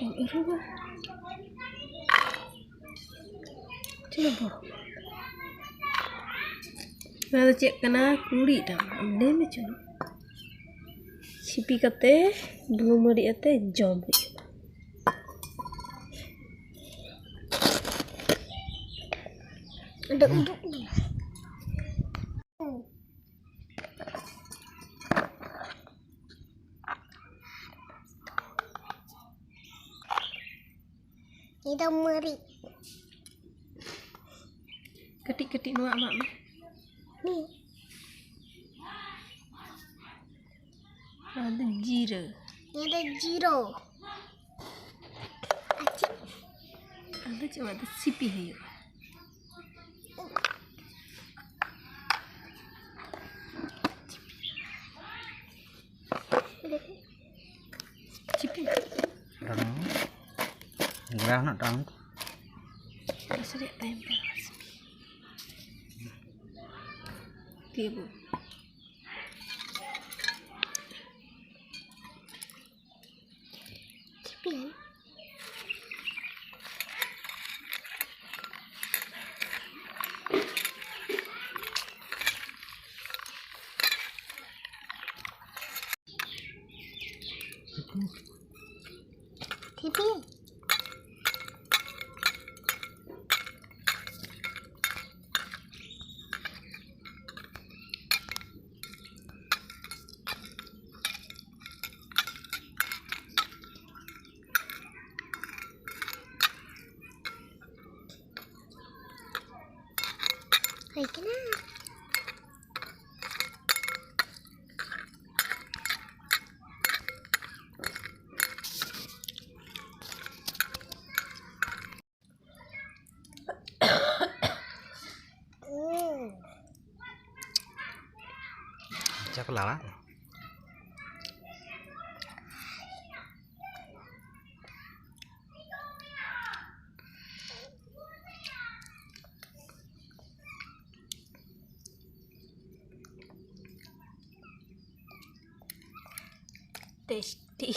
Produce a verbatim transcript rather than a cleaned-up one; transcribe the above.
ᱟᱹᱨᱩᱵᱟ᱾ ᱪᱚᱞᱚ ᱵᱚᱲᱚ᱾ ᱱᱚᱣᱟ ᱫᱚ ᱪᱮᱫ ᱠᱟᱱᱟ? ᱠᱩᱲᱤᱫ ᱰᱟᱝ᱾ ᱟᱢ ᱞᱟᱹᱭ ᱢᱮ ᱪᱚᱞᱚ᱾ ᱥᱤᱯᱤ ᱠᱟᱛᱮ ᱵᱩᱞᱩᱝ ᱢᱟᱹᱨᱤᱪ ᱟᱛᱮ ᱡᱚᱢ ᱦᱩᱭᱩᱜᱼᱟ᱾ ᱟᱫᱚ ᱩᱰᱩᱠ ᱮᱱᱟ᱾ ᱱᱤᱭᱟᱹ ᱫᱚ ᱢᱟᱹᱨᱤᱪ᱾ ᱠᱟᱹᱴᱤᱡ ᱠᱟᱹᱴᱤᱡ ᱱᱚᱣᱟ ᱮᱢᱟᱜ ᱢᱮ᱾ ᱦᱩᱸ᱾ ᱱᱚᱣᱟ ᱫᱚ ᱡᱤᱨᱟᱹ᱾ ᱱᱤᱭᱟᱹ ᱫᱚ ᱡᱤᱨᱟᱹ᱾ ᱟᱨ ᱪᱮᱫ? ᱟᱫᱚ ᱪᱮᱫ, ᱚᱱᱟ ᱫᱚ ᱥᱤᱯᱤ ᱦᱩᱭᱩᱜᱼᱟ᱾ ᱪᱤᱯᱤ᱾ ᱰᱟᱝ᱾ ᱜᱮᱲᱟ ᱦᱚᱸ ᱰᱟᱝ᱾ ᱢᱟᱥᱮ ᱨᱮᱭᱟᱜ ᱛᱟᱭᱚᱢ ᱛᱮ ᱨᱚᱦᱚᱭ ᱥᱮ᱾ ᱛᱤᱭᱳᱜ᱾ ᱪᱤᱯᱤ᱾ ᱴᱷᱤᱯᱤ᱾ ᱦᱩᱭ ᱠᱟᱱᱟ᱾ ᱪᱟᱠᱞᱟ᱾ Tasty.